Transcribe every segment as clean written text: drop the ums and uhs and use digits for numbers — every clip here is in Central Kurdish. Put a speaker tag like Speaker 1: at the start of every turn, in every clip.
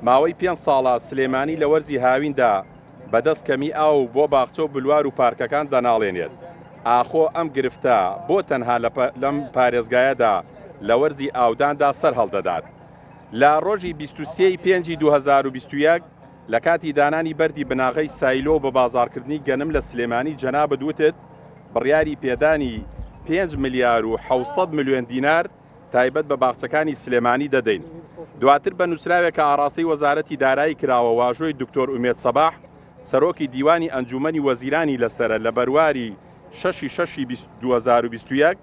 Speaker 1: ماوەی پێنج ساڵە سلێمانی لە وەرزی هاویندا بەدەست کەمی ئاو بۆ باخچە و بلوار و پارکەکان دەناڵێنێت، ئاخۆ ئەم گرفتە بۆ تەنها لەم پارێزگایەدا لە وەرزی ئاوداندا سەرهەڵدەدات؟ لە ڕۆژی 23 ی پێنجی 2021 لە کاتی دانانی بەردی بناغەی سایلۆ و بەبازاڕکردنی گەنم لە سلێمانی جەنابت وتت بڕیاری پێدانی پێنج ملیار و 700 ملیۆن دینار تایبەت بە باخچەکانی سلێمانی دەدەین. دواتر بە نووسراوێک کە ئاڕاستەی وەزارەتی دارایی کراوە واژۆی دکتۆر ئومێد سەباح سەرۆکی دیوانی ئەنجوومەنی وەزیرانی لەسەرە لە بەرواری شەشی شەشی 2021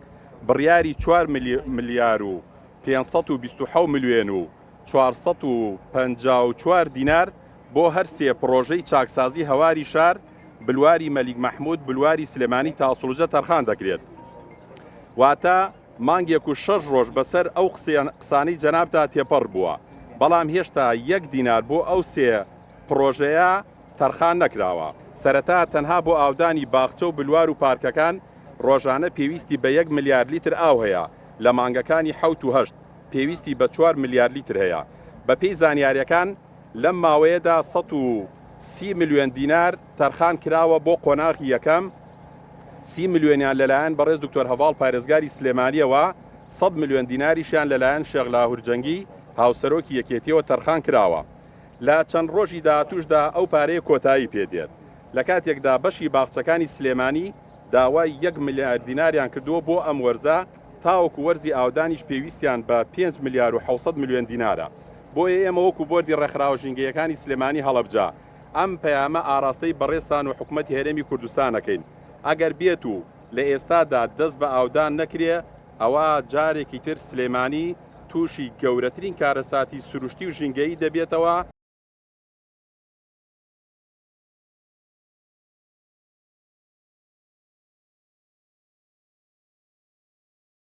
Speaker 1: بڕیاری چوار ملیار و 527 ملیۆن و 454 دینار بۆ هەر سێ پڕۆژەی چاکسازی هەواری شار، بلواری مەلیک مەحمود، بلواری سلێمانی تاسڵوجە تەرخان دەکرێت. واتە مانگێک و شەش ڕۆژ بەسەر ئەو قسانەی جەنابتا تێپەڕ بووە، بەڵام هێشتا یەک دینار بۆ ئەو سێ پڕۆژەیە تەرخان نەکراوە. سەرەتا تەنها بۆ ئاودانی باخچە و بلوار و پارکەکان ڕۆژانە پێویستی بە یەک ملیار لیتر ئاو هەیە، لە مانگەکانی حەوت و هەشت پێویستی بە چوار ملیار لیتر هەیە. بەپێی زانیارییەکان لەم ماوەیەدا 130 ملیۆن دینار تەرخان کراوە بۆ قۆناغی یەکەم، سی ملیۆنیان لەلایەن بەڕێز دکتۆر هەڤاڵ پارێزگاری سلێمانییەوە، سەد ملیۆن دیناریشیان لەلایەن شێخ لاهور جەنگی هاوسەرۆکی یەکێتییەوە تەرخان کراوە. لە چەند ڕۆژی داهاتووشدا ئەو پارەیە کۆتایی پێدێت. لە کاتێکدا بەشی باخچەکانی سلێمانی داوای یەک ملیار دیناریان کردووە بۆ ئەم وەرزە، تاوەکو وەرزی ئاودانیش پێویستیان بە پێنج ملیار و 700 ملیۆن دینارە. بۆیە ئێمە وەکو بۆردی ڕێکخراوە ژینگەییەکانی سلێمانی هەڵەبجە، ئەم پەیامە ئاراستەی بەڕێزتان و حکومەتی هەرێمی کوردستان ئەکەین، ئەگەر بێت و لە ئێستادا دەست بە ئاودان نەکرێ، ئەوا جارێکی تر سلێمانی تووشی گەورەترین کارەساتی سروشتی و ژینگەیی دەبێتەوە.